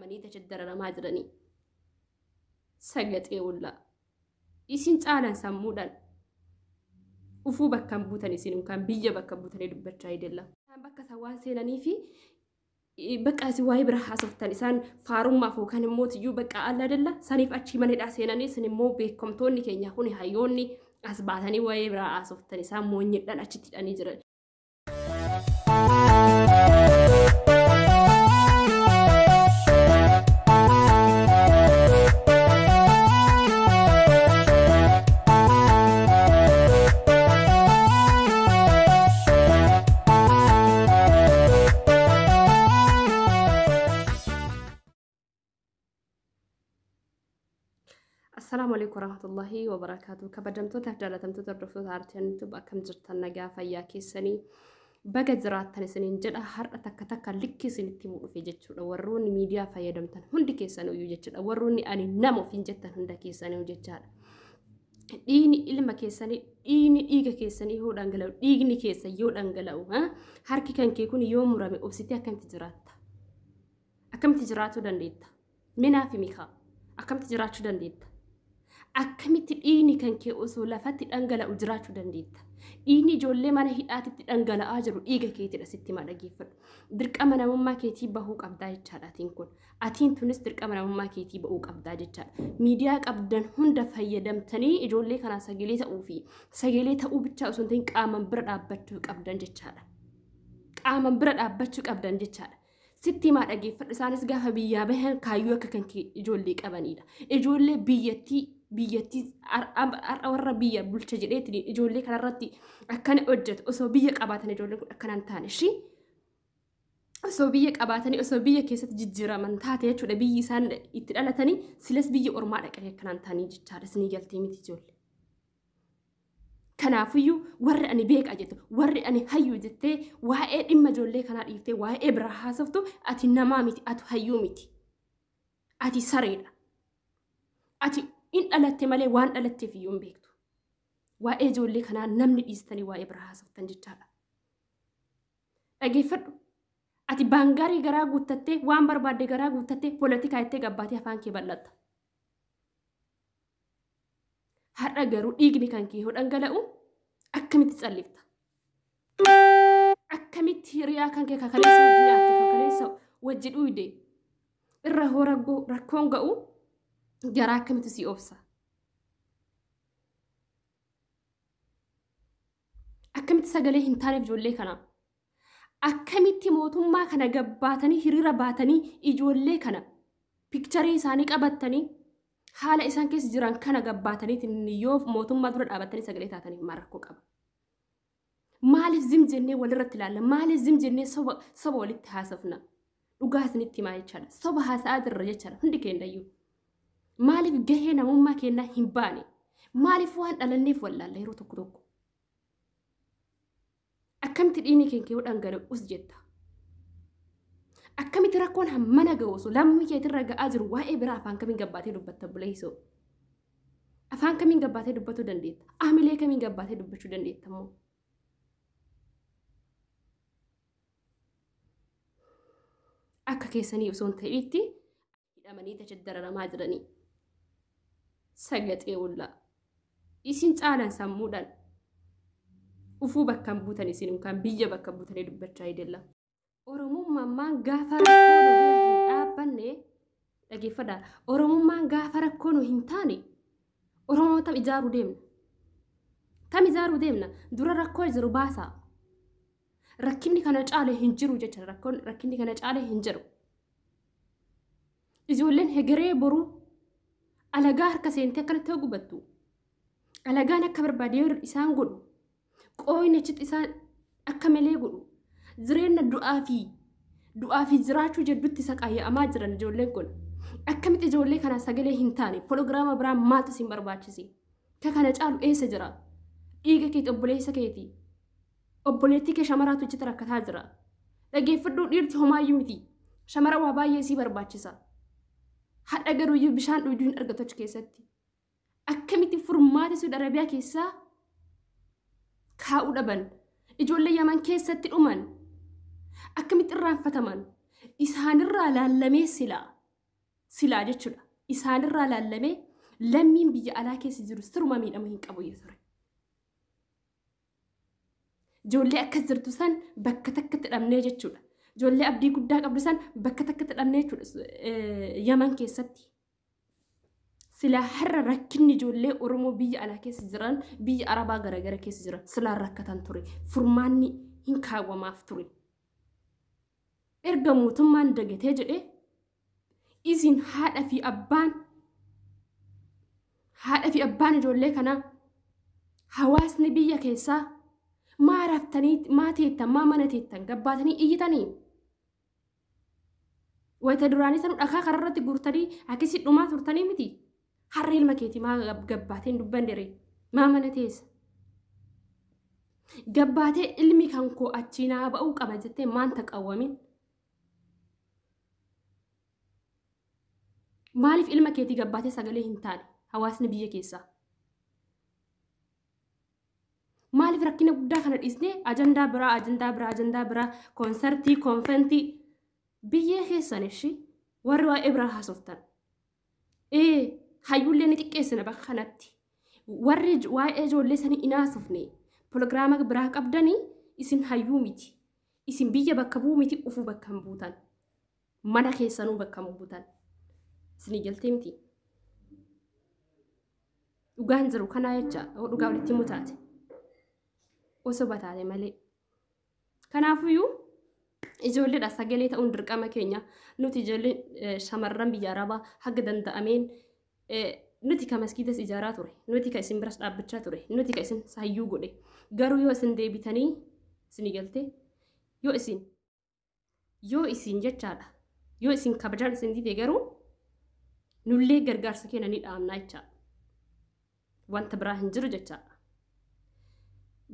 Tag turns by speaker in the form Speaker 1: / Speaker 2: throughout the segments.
Speaker 1: Hidhamanii dararamaa jiranii. Sagaxee ollaa. Isin caalan sammuudhaan ufuu bakka hin buutan isin yookaan biyya bakka buutanii dubbachaa idella. Isaan bakka isaan waan seenanii fi bakka isin waa'ee bira haasoftan isaan faarummaaf yookaan immoo tiyyuu bakka alla dalla saniif achii mana hidhaa seenanii isin immoo beekamtoonni keenya kun hayyoonni as baatanii waa'ee biraa haasoftan isaan moonyidhaan achitti hidhanii jiran. Assalaamu alaikum warahmatullahi wabarakaatu. Kabajamtootaaf jaalatamtoota hordoftoota aartii YouTube akkam jirtan, nagaa fayyaa keessanii? Baga jiraattan isiniin jedha. Har'a takka takka likki isinitti himuu dhufe jechuudha. Warroonni miidiyaa fayyadamtan hundi keessaniyyuu jechuudha. Warroonni ani nama ofiin jettan hunda keessaniyyuu jechaadha. Dhiigni ilma keessanii, dhiigni dhiiga keessanii yoo dhangala'u, dhiigni keessa yoo dhangala'u, harki kan kee kun yoo murame obsitee akkamitti jiraatta? Akkamitti jiraachuu dandeetta? Minaa fi mikaa akkamitti jiraachuu dandeetta? Akkamitti dhiigni kan kee osoo lafatti dhangala'u jiraachuu dandeetta? Dhiigni ijoollee mana hidhaatitti dhangala'aa jiru dhiiga keetidha, sitti himaa, dhageeffadhu. Dirqama namummaa keetii bahuu qabdaa jechaadha atiin kun. Atiin tunis dirqama namummaa keetii bahuu qabdaa jechaadha. Miidiyaa qabdan hunda fayyadamtanii ijoollee kanaa sagalee ta'uu fi sagalee ta'uu bichaa osoo hin ta'in qaaman bira dhaabbachuu qabdan jechaadha. Qaaman bira dhaabbachuu qabdan jechaadha. Sitti himaa, dhageeffadhu. Isaanis gaafa biyyaa bahan kaayyoo akka kan kee ijoollee qabanidha. Ijoollee biyyattii har'a warra biyya bulcha jedheetiin ijoollee kanarratti akkana hojjetu osoo biyya qabaatan ijoolleen kun akkanaan taane ishii. Osoo biyya qabaatanii, osoo biyya keessatti jijjiiraman taate jechuudha, biyyi isaan itti dhalatanii silas biyya ormaa dhaqanii akkanaan taanii jechaadha. Isinii galtee miti ijoollee? Kanaafiyyuu warri ani beeka jettu, warri ani hayyuu jettee waa'ee dhimma ijoollee kanaa dhiiftee waa'ee biraa haasoftu, ati namaa miti, ati hayyuu miti. Ati sareedha. Ati in dhalatte malee waan dhalatteef iyyuu hin beektu. Waa'ee ijoollee kanaa namni dhiistanii waa'ee biraa haasoftan jechaadha. Dhageeffadhu. Ati baangaarii garaa guuttattee, waan barbaadde garaa guuttattee, poolitikaa jettee gabbaatee afaan kee bal'atta. Har'a garuu dhiigni kan kee yoo dhangala'u akkamitti callifta? Akkamitti hiriyaa kan kee kakaleessa wajji nyaatte, kakaleessa wajji dhuyde irra hoo rakkoon ga'u garaa akkamitti si obsa? Akkamitti sagalee hin taaneef ijoollee kanaa? Akkamitti mootummaa kana gabbaatanii hiriira baatanii ijoollee kana picture isaanii qabattanii haala isaan keessa jiran kana gabbaatanii yoo mootummaa dura dhaabattanii sagalee taatanii maal rakkoo qaba? Maaliif zim jennee walirratti ilaalla? Maaliif zim jennee soba walitti haasofna? Dhugaa isinitti himaa jechaadha. Soba haasa'aa jirra jechaadha hundi keenyayyuu. Maaliif gahee namummaa keenyaa hin baane? Maaliif waan dhalanneef wallaalla yeroo tokko tokko? Akkamitti dhiigni keenya yoo dhangala'u us jetta? Akkamitti rakkoon hammana ga'u osoo lammii keetirra ga'aa jiru waa'ee biraa afaan kamiin gabbaatee dubbatta, buleessoo? Afaan kamiin gabbaatee dubbachuu dandeetta? Amilee kamiin gabbaatee dubbachuu dandeetta immoo? Akka keessanii osoo hin ta'initti hidhamanii dararamaa jiranii. Sagaxee ollaa. Isin caalan sammuudhaan ufuu bakka hin buutan isin yookaan biyya bakka buutanii dubbachaa idella. Oromummaan gaafa rakkoo nu bira hin dhaabbanne, dhageeffadhaa. Oromummaan gaafa rakkoo nu hin taane Oromoo tam ijaaruu deemna? Tam ijaaruu deemna? Dura rakkoo jiru baasaa. Rakkinni kana caale hin jiru jecha, rakkoon rakkinni kana caale hin jiru. Ijoolleen hegeree boruu alagaa harka seentee akkanatti yoo gubattu, alagaan akka barbaade yoo isaan godhu, qooyni achitti isaan akka malee godhu, jireenya du'aa fi jiraachuu jedhutti isa qaayya'amaa jiran ijoolleen kun. Akkamitti ijoollee kana sagalee hin taane? Proogiraama biraa maaltu isin barbaachise? Ka kana caalu eessa jira? Dhiiga keeti, obboleessa keeti. Obboleettii kee shamaraatu achitti rakkataa jira. Dhageeffadhuu, dhiirti homaayyuu miti. Shamara waa baay'ee sii barbaachisa. Hadha garuuyyuu bishaan dhuguu hin argatu achi keessatti. Akkamitti furmaata Saudi Arabiyaa keessaa kaa'uu dhaban? Ijoollee Yaman keessatti dhuman. Akkamitti irraanfataman? Isaanirraa laallamee silaa. Silaa jechuudha. Isaanirraa laallamee lammiin biyya alaa keessa jiru siruma miidhamu hin qabu ture. Ijoollee akkas jirtu san bakka takkatti dhabnee jechuudha. Ijoollee abdii guddaa qabdu san bakka takkatti dhabnee jechuudha Yaman keessatti. Silaa har'a rakkinni ijoollee Oromoo biyya alaa keessa jiran, biyya Arabaa garaagara keessa jiran silaa rakkatan ture. Furmaanni hin kaawwamaaf ture. Erga mootummaan dagatee jedhee isin haadha fi abbaan ijoollee kanaa hawaasni biyya keessaa maa raftanii maa teettan maa mana teettan gabbaatanii iyyitanii wayita duraanii sanu dhakaa kararratti guurtanii akkasii dhumaa turtanii miti. Har'a ilma keetii maa gabbaatee hin dubbanne ree? Maa mana teessa? Gabbaatee ilmi kan koo achii naa ba'uu qaba jettee maan taqawwamin? Maaliif ilma keetii gabbaatee sagalee hin taane hawaasni biyya keessaa? Maaliif rakkina guddaa kana dhiisnee ajandaa biraa ajandaa biraa ajandaa biraa koonsartii koonfentii biyya keessan ishii warri waa'ee biraa haasoftan. Hayyuullee ni xiqqeessina bakka kanatti. Warri waa'ee ijoollee sanii hin haasofne piroogiraama biraa qabdanii isin hayyuu miti. Isin biyya bakka bu'uu miti ufuu bakka hin buutan. Mana keessanuu bakka hin buutan. Isin jaltee miti. Dhugaan jiru kanaa jecha dhugaa walitti himu taate. Osoo bataate malee. Kanaafiyyuu ijoolleedha sagalee ta'uun dirqama keenya. Nuti ijoolleen shamarran biyya Arabaa haga danda'ameen nuti ka maskiitas ijaaraa ture. Nuti ka isin biras dhaabbachaa ture. Nuti ka isin hayyuu godhe. Garuu yoo isin deebitanii isin galtee yoo isin jechaadha. Yoo isin kabajaan isin dide garuu nullee gargaarsa keenya ni dhaamna jechaadha. Wanta biraa hin jiru jechaadha.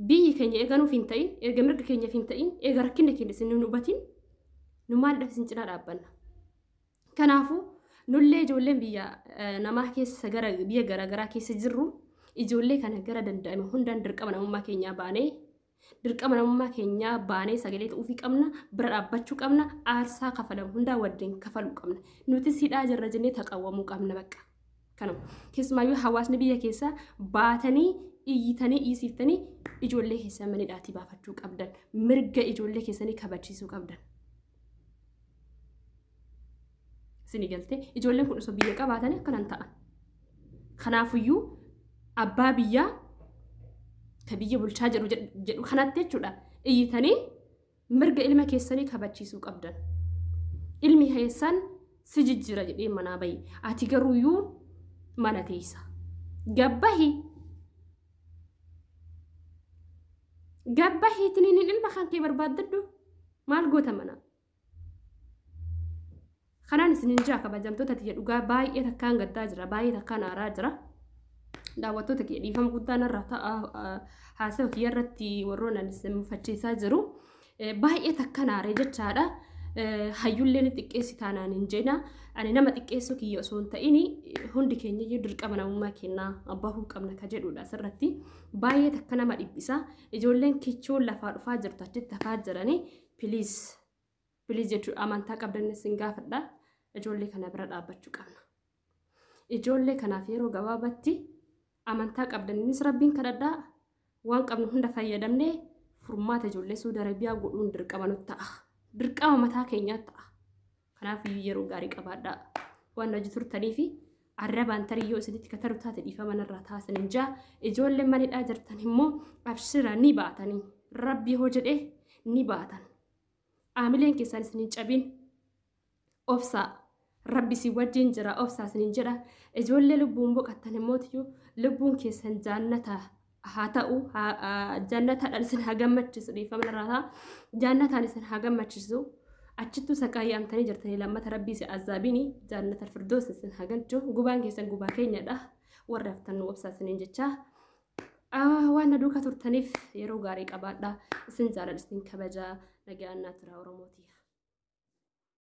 Speaker 1: Biyyi keenya eega nuuf hin ta'in, eega mirga keenyaaf hin ta'in, eega rakkina keenya isin nu hubatin, nu maaliidhaaf isin cinaa dhaabbanna. Kanaafuu nullee ijoolleen biyya namaa keessa gara biyya garaagaraa keessa jirru ijoollee kana gara danda'ame hundaan dirqama namummaa keenyaa baanee sagalee ta'uufii qabna, bira dhaabbachuu qabna, aarsaa kafalamu hundaa wajjin kafaluu qabna. Nutis hidhaa jirra jennee taqawwamuu qabna bakka. Kanuma keessumaayyuu hawaasni biyya keessaa baatanii iyyitanii iyyisiiftanii ijoollee keessan mana hidhaatii baafachuu qabdan. Mirga ijoollee keessanii kabachiisuu qabdan. Isin galtee ijoolleen kun osoo biyya qabaatanii akkanan ta'an. Kanaafiyyuu abbaa biyyaa ka biyya bulchaa jedhu kanatti jechuudha iyyitanii mirga ilma keessanii kabachiisuu qabdan. Ilmi keessan si jijjiira jedhee manaa bahi. Ati garuuyyuu mana teessa. Gabbahi. Gabbahi tiniin ilma kan kee barbaaddadhu maal goota mana? Kanaan isinin jaa kabajamtoota tiyya dhugaa baay'ee takkaan gaddaa jira baay'ee takkaan aaraa jira. Daawwattoota kiyya dhiifama guddaa narraa ta'a haasawa kiyya irratti warroon ani isin mufachiisaa jiru. Baay'ee takkaan aaree jechaadha. Hayyuullee ni xiqqeessi taanaan hin jenna. Ani nama xiqqeessuu kiyya osoo hin ta'in hundi keenya iyyuu dirqama namummaa kennaa bahuu qabna ka jedhudha asirratti. Baay'ee takka nama dhiphisa. Ijoolleen kichoon lafaa dhufaa jirtu achitti hafaa jiranii piliis piliis jechuudha amantaa qabdan isin gaafadha. Ijoollee kana bira dhaabbachuu qabna. Ijoollee kanaaf yeroo gabaabatti amantaa qabdanis rabbiin kadhadhaa waan qabnu hunda fayyadamnee furmaata ijoollee Suudi Arabiyaa godhuun dirqama nutti ta'a. Dirqama mataa keenyaa ta'a. Kanaaf yeroo gaarii qabaadhaa. Waan hojii turtanii fi arrabaan tarii yoo isinitti kataru taate dhiifama narraa taasisan hin jaa. Ijoolleen manidhaa jirtan immoo abshira ni baatanii. Rabbi hoo jedhee ni baatan. Aamileen keessan isin hin cabin. Obsaa. Rabbi si wajjin jira obsaa isin jedha. Ijoollee lubbuun boqottan immoo lubbuun keessan jaannata haa ta'u jaannataadhaan isin haa gammachiisu dhiifama narraa ta'a. Jaannataan isin haa gammachiisu. Achittuu saqaayyamtanii jirtanii lammata rabbii si azaabiini jaannata firdoos isin haa galchu. Gubaan keessan gubaa keenyadha. Warra haftan nu obsaa isiniin jechaa. Waan na duukaa turtaniif yeroo gaarii qabaadha. Isin jaaladha isin kabajaa nagaan naa tura Oromootii.